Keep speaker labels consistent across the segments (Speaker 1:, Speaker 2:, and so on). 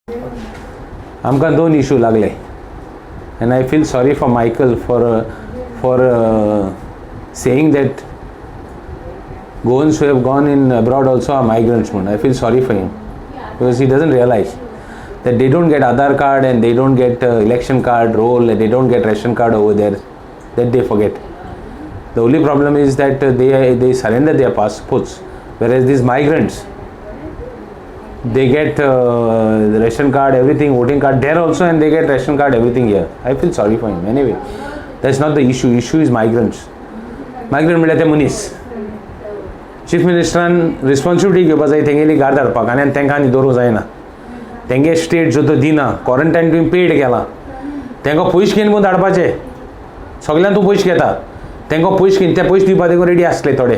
Speaker 1: आमकां दोन इशू लागले and I feel sorry for Michael for saying that Goans who have gone in abroad also are migrants म्हूण. I feel sorry for him because he doesn't realize that they don't get Aadhaar card and they don't get election card roll and they don't get ration card over there, that they forget. The only problem is that they surrender their passports, whereas these migrants, they get the ration card, everything, voting card there also, and they get ration card, everything here. I feel sorry for him. Anyway, that's not the issue. Issue is migrants. Migrant म्हणल्यार ते मनीस. Chief मिनिस्टरान responsibility घेवपा जाय तेंगेली घार धाडपाक आनी तांकां आनी दवरूंक जायना. तेंगे स्टेट जो तो दिना, क्वॉरंटायन तुवें पेड केलां, तांकां पयशे घेवन म्हूण धाडपाचे. सगळ्यान तूं पयशे घेता, तांकां पयशे घेवन ते पयशे दिवपा देखून रेडी आसले थोडे.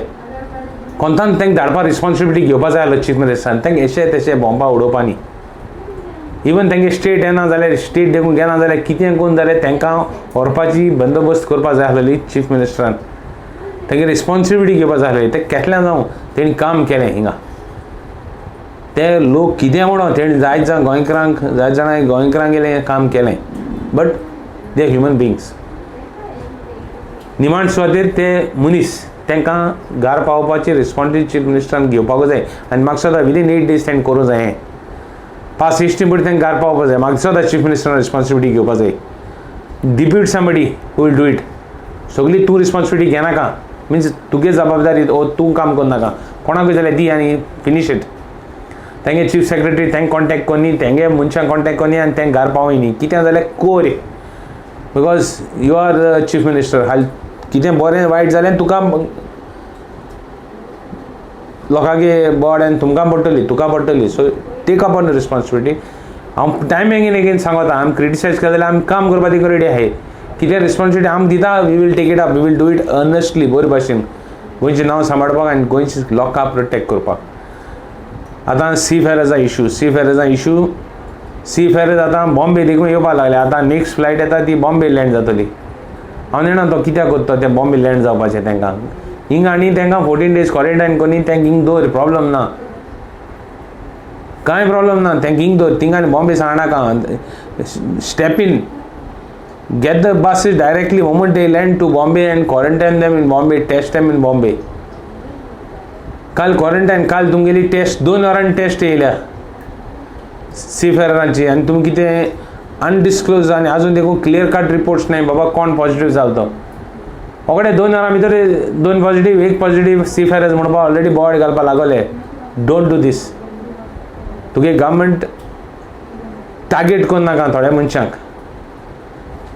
Speaker 1: कोंतान तांकां धाडपा रिस्पॉन्सिबिलिटी घेवपा जाय आसलो चीफ मिनिस्टरान. तांकां एशे तशे बॉम्बा उडोवपा न्ही. इवन तेंगे स्टेट येना जाल्यार, स्टेट देखून घेना जाल्यार, कितें करून जाल्यार तांकां व्हरपाची बंदोबस्त करपा जाय आसलेली चीफ मिनिस्टरान. तेंगे रिस्पॉन्सिबिलिटी घेवपा जाय आसलेली. ते केतल्या जावं, तेणी काम केलें हिंगा. ते लोक कितें म्हणो, तेणी जायत जाण गोंयकारांक, जायत जाणां गोंयकारांगेलें काम केलें, but they human beings. निमाण सुवातेर ते मनीस, तांकां घार पावोवपाची रिस्पॉन्सिबिलिटी चीफ मिनिस्टरान घेवपाक जाय आनी म्हाका दिसता विदीन 8 दीस ताणें करूंक जाय हें. पास इश्टी पडली तांकां घार पावपाक जाय. म्हाका दिसता चीफ मिनिस्टरान रिस्पॉन्सिबिलिटी घेवपा जाय. Depute somebody who will do it. सगळी तूं रिस्पॉन्सिबिलिटी घेनाका, मिन्स तुगे जबाबदारी ओ तूं काम करनाका, कोणाकूय जाल्यार दी आनी फिनीश it. तेंगे चीफ सेक्रेटरी तांकां कॉन्टेक्ट कोन्नी, तेंगे मनशांक कॉन्टेक्ट कोन्नी आनी तांकां घार पावयनी. कितें जाल्यार कोर, because you are the chief minister. हाल कितें बरें वायट जालें, तुका लोकांगे बोड आनी तुमकां पडटली, तुका पडटली. So take up on responsibility. हांव टायम एगेन एगेन सांगता, आमी क्रिटिसायज केलें जाल्यार आमी काम करपा देखून रेडी आहाय. कितें रिस्पॉन्सिबिलिटी आमकां दिता, we will take it up, we will do it earnestly. बरे भाशेन गोंयचें नांव सांबाळपाक आनी गोंयचे लोकांक प्रोटेक्ट करपाक. आतां seafarers issue, seafarers issue, seafarers आतां बॉम्बे देखून येवपाक लागले. आतां नेक्स्ट फ्लायट येता ती बॉम्बे लँड जातली. हांव जाणा तो कित्याक करता तें बॉम्बे लँड जावपाचें. तांकां हिंगा आनी तांकां 14 डेज क्वॉरंटायन करून तांकां हिंग दवर, प्रॉब्लम ना, कांय प्रॉब्लम ना. तांकां हिंग दवर, थिंगा आनी Bombay सांगनाका. Step in, get the buses directly moment they land to Bombay and quarantine them in Bombay, test them in Bombay. काल क्वॉरंटायन, काल तुमगेली टेस्ट 2 वरांनी टेस्ट येयल्या सी फेररांची आनी तुमी कितें अनडिस्क्लोज आनी अजून देखून क्लियर कट रिपोर्ट्स नाही बाबा कोण पॉझिटिव्ह जालो तो. ओकडे 2 वरां भितर दोन पॉझिटिव्ह, एक पॉझिटिव्ह सी फेरर्स म्हणपा ऑलरेडी बोर्ड घालपा लागले. Don't do this. तुगे गव्हर्मेंट टार्गेट करूं नाका थोड्या मनशांक.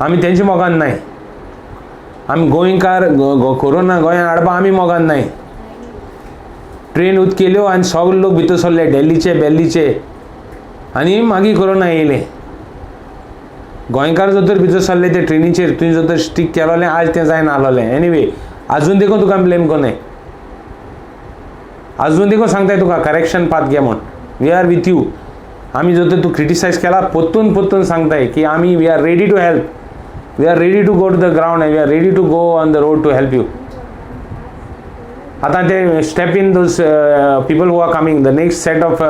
Speaker 1: आमी तेंच्या मोगान नाय, आमी गोंयकार कोरोना गोंयांत हाडपा आमी मोगान नाय. ट्रेन उत केल्यो आनी सगळे लोक भितर सरले डेल्लीचे बेल्लीचे आनी मागीर कोरोना येयले. गोंयकार जर तर भितर सरले ते ट्रेनीचेर, तुवें जर तर स्टीक केलोलें, आज तें जायना आसलोलें. एनिवे, आजून देखून तुका ब्लेम करनाय, आजून देखून सांगताय तुका करेक्शन पाथ घे म्हूण. We are with you. आमी जर तर तूं क्रिटिसायज केला, परतून परतून सांगताय की आमी we are ready to help, we are ready to go to the ground, we are ready to go on the road to help you. आतां ते step in those people who are coming, the next set of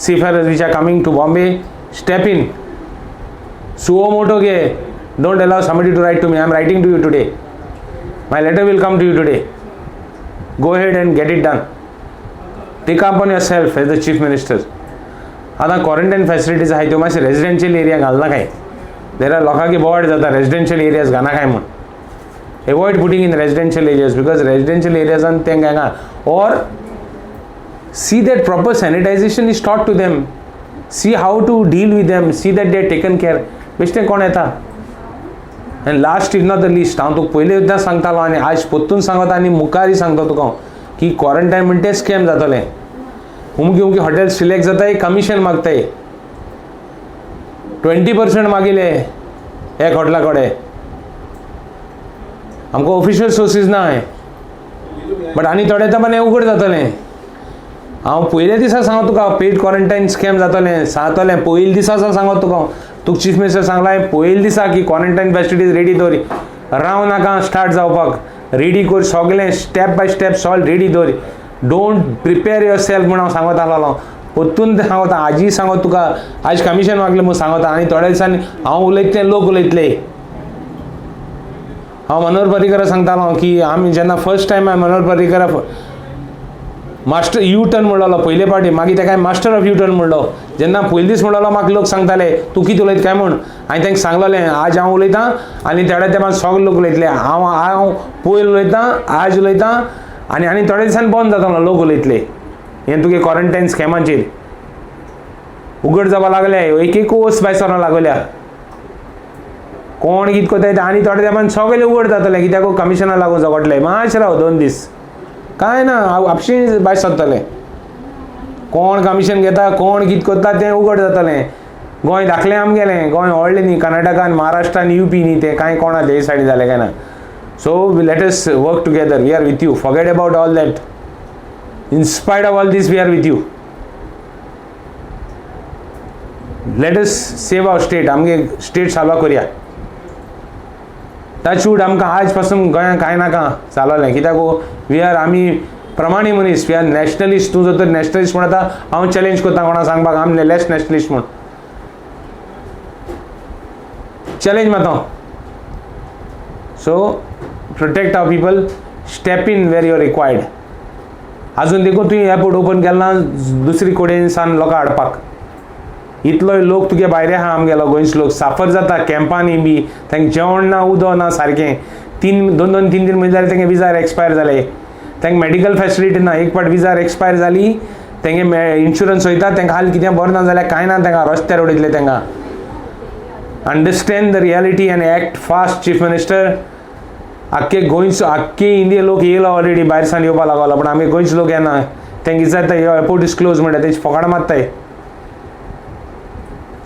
Speaker 1: seafarers which are coming to Bombay, step in, suo moto घे. Don't allow somebody to write to me. I am writing to you today. My letter will come to you today. Go ahead and get it done. Take up on yourself as the chief minister. आतां quarantine facilities आहाय त्यो मातशे residential area घालनाकाय. जाल्यार लोकांक बोवाळ जाता. Residential areas घालनाकाय म्हूण. Avoid putting in residential areas because residential एरियाजान तेंकां हांगा, or see that proper sanitization is taught to them, see how to deal with them, see that they are taken care. बेश्टें कोण येता. आनी last if not the least, हांव तुका पयलीं एकदां सांगतालो आनी आयज परतून सांगता आनी मुखारय सांगता तुका हांव की क्वॉरंटायन म्हणटा तें स्कॅम जातलें. उमकी उमकी हॉटेल सिलेक्ट जाताय, कमिशन मागताय. 20% मागिले एक हॉटेला कडेन. आमकां ऑफिशियल सोर्सीस ना, बट आनी थोडे तेंपान उगड जातलें. हांव पयल्या दिसा सांगता तुका, पेड क्वॉरंटायन स्कॅम जातलें, सांगतलें. पयल्या दिसा सांगत तुका, तुका चीफ मिनिस्टर सांगलां पयल्या दिसा की क्वॉरंटायन फॅसिलिटीज रेडी दवर, राव नाका स्टार्ट जावपाक. रेडी कर सगळें, स्टेप बाय स्टेप सगळें रेडी दवर. Don't prepare yourself म्हूण हांव सांगत आसलोलो. पोत्तून तें सांगता, आजी सांगत तुका, आज कमिशन मागलें म्हूण सांगता. आनी थोड्या दिसांनी हांव उलयतलें, लोक उलयतले. हांव मनोहर पर्रीकरा सांगतालो की आमी जेन्ना फर्स्ट टायम हांवें मनोहर पर्रीकरा मास्टर यू टर्न म्हणलो पयले पावटी, मागीर तेका मास्टर ऑफ यू टर्न म्हणलो. जेन्ना पयले दीस म्हणलो म्हाका लोक सांगताले तूं कितें उलयता काय म्हूण. हांवें तांकां सांगलेलें आज हांव उलयतां आनी थोड्या तेंपान सगळे लोक उलयतले. हांव हांव पयर उलयतां, आज उलयतां आनी आनी थोड्या दिसांनी बंद जातलो, लोक उलयतले. हें तुगे क्वॉरंटायन स्कॅमाचेर उगड जावपा लागले, एक एक वस्त भायर सरोंक लागल्या. कोण कितें करता आनी थोड्या तेंपान सगळे उगड जातले, कित्याक कमिशना लागून झगडले. मातशें राव 2 दीस, कांय ना, आपशी भायर सरतलें. कोण कमिशन घेता, कोण कितें करता तें उगड जातलें. गोंय धाकलें आमगेलें, गोंय व्हडलें न्ही, कर्नाटकान, महाराष्ट्रान, युपी न्ही, तें कांय कोणा ते सायडीन जालें काय ना. So let us work together, we are with you, forget about all that, in spite of all this we are with you. Let us save our state, आमगे स्टेट साल्वा करुया. टचवूड आमकां आज पासून गोंयांत कांय नाका चाललें, कित्याक we are, आमी प्रमाणी मनीस, we are nationalist. तूं जर तर नॅशनलिस्ट म्हण आतां हांव चॅलेंज करता कोणा सांगपाक आमी लेस नॅशनलिस्ट म्हूण चॅलेंज मारता. So protect our people, step in where you are required. आजून देखून तुवें एअरपोर्ट ओपन केला ना दुसरी कडेन सान लोकां हाडपाक. इतलोय लोक तुगे भायर आहा आमगेलो गोंयचो लोक साफर जाता कॅम्पांनी बी, तांकां जेवण ना, उदक ना सारकें. 2 2 3 3 म्हयने जाले तेंगे विजार एक्सपायर जाले, तांकां मेडिकल फेसिलिटी ना. एक फावट विजार एक्सपायर जाली तेंगे इन्शुरन्स वयता, तांकां हाल कितें बरें ना जाल्यार कांय ना, तांकां रस्त्यार उडयतले तांकां. Understand the reality and act fast chief minister. आख्खे गोंयचो, आख्खे इंडिये लोक येयलो ऑलरेडी भायर सान येवपा लागलो, पूण आमगे गोंयचे लोक येना. तांकां विचारता एअरपोर्ट is close म्हणटा, तेजी फोकाणां मारताय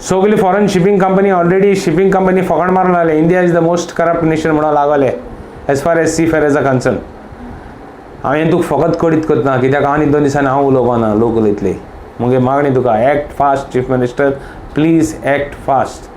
Speaker 1: सगली. Foreign shipping company already shipping company फोकाण मारून लागले. India is the most corrupt nation म्हणून लागले as far as seafarers are concern. हांवें तुका फकत कडीत करतना, कित्याक आनी 2 दिसांनी हांव उलोवपा ना, लोक उलयतले. मुगे मागणी तुका, act fast chief minister, please act fast.